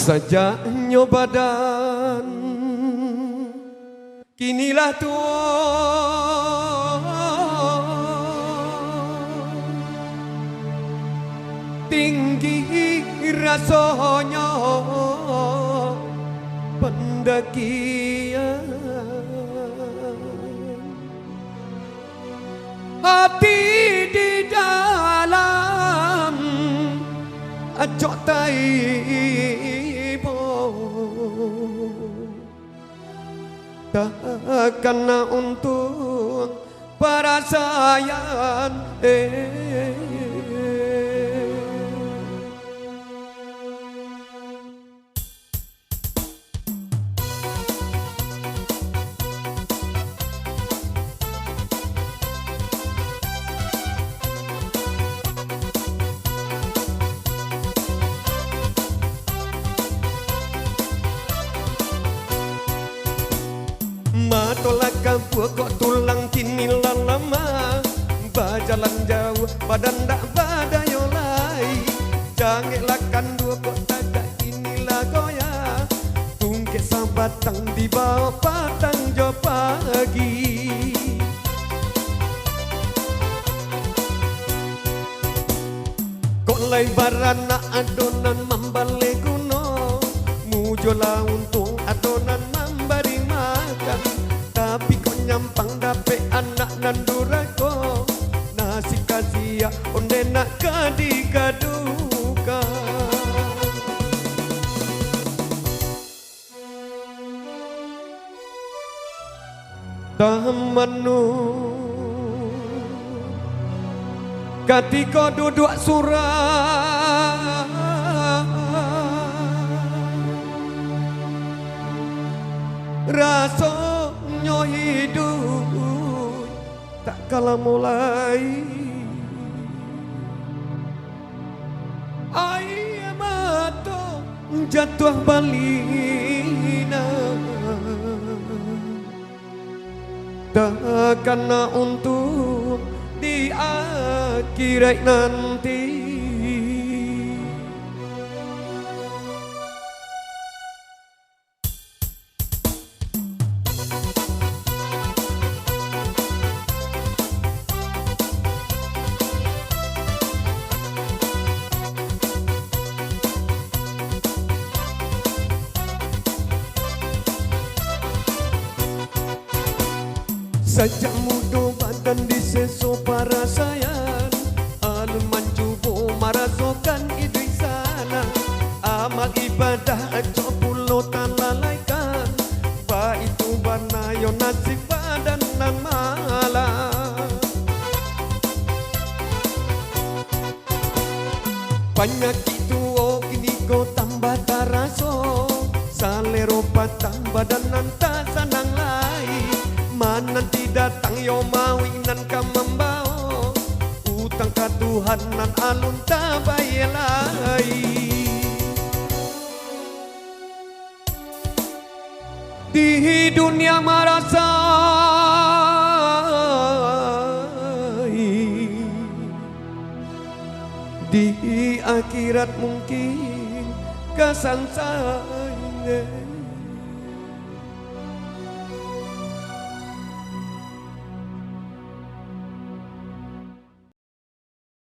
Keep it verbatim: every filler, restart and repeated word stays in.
Sajaknyo badan kini lah tuo, tinggi rasonyo pandakian. Ati di dalam acok taibo, takana untuang parasaian, eh. Mato lah kampuah kok tulang kini lah lamah. Bajalan jauah, badan dak badayo lai. Jangek lah kanduah kok tagak kini lah goyah. Tungkek sabatang dibao patang jo pagi. Kok lai baranak ado nan mambaleh guno, mujo lah untuang ado nan mambari makan. Tapi kok nyampang dapek anak nan durako, nasib kasiak ondeh nak ka digadukan. Tamanu katiko duduak surang, rasonyo hiduik tak ka lamo lai. Aia mato jatuah balinan, takana untuang di akhirat nanti. Sajak mudo badan diseso parasaian, alun mancubo marasokan iduik sanang. Amal ibadah acok pulo talalaikan, baitu bana yo nasib badan nan malang. Panyakik tuo kiniko tambah taraso, salero patang badan nan tak sanang lai. Mananti datang yo mauik nan ka mambao, utang ka Tuhan nan alun tabayia lai. Di dunia marasai, di akhirat mungkin ka sansai.